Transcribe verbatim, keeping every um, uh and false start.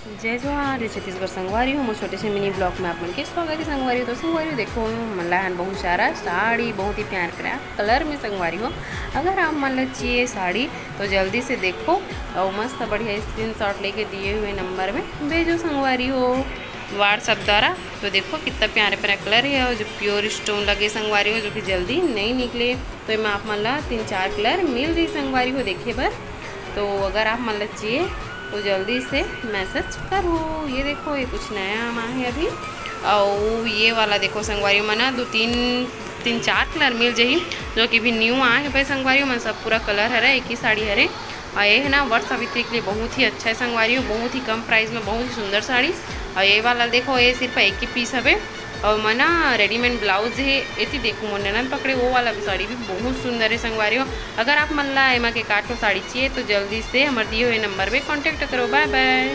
जय जोहार, जय छत्तीसगढ़ संगवारी हो। मोर छोटे से mini vlog में आप मन के स्वागत है संगवारी हो। तो संगवारी हो, देखो, हमन ला हन बहुत सारा साड़ी, बहुत ही प्यार प्यार colour में संगवारी हो। अगर आप मन ला चाहिए साड़ी तो जल्दी से देखो और मस्त बढ़िया screenshot लेके दिए हुए number में भेजो संगवारी हो WhatsApp द्वारा। तो देखो कितना प्यारे प्यारा colour है और जो pure stone लगे संगवारी हो, जो कि जल्दी नहीं निकले। तो एमा आप मन ला तीन चार colour मिल रही संगवारी हो देखे बर। तो अगर आप मन ला चाहिए तो जल्दी से message करो। ये देखो, ये कुछ नया आमा है अभी। और ये वाला देखो संगवारी हो, मना दो तीन, तीन चार colour मिल जाही, जो कि भी new आए हैं भाई संगवारी हो। मन सब पूरा colour हरे, एक ही साड़ी हरे। और ये है ना वट सावित्री के लिए बहुत ही अच्छा है संगवारी हो, बहुत ही कम price में बहुत ही सुंदर साड़ी। और ये वाला देखो, ये सिर्फ एक ही piece हवे। और मैं ना readymade blouse है, एती देखो मोर ननद पकड़े, वो वाला भी साड़ी भी बहुत सुंदर है संगवारी हो। अगर आप मन ला एमा के काठो साड़ी चाहिए तो जल्दी से हमर दिए हुए number में contact करो। Bye bye।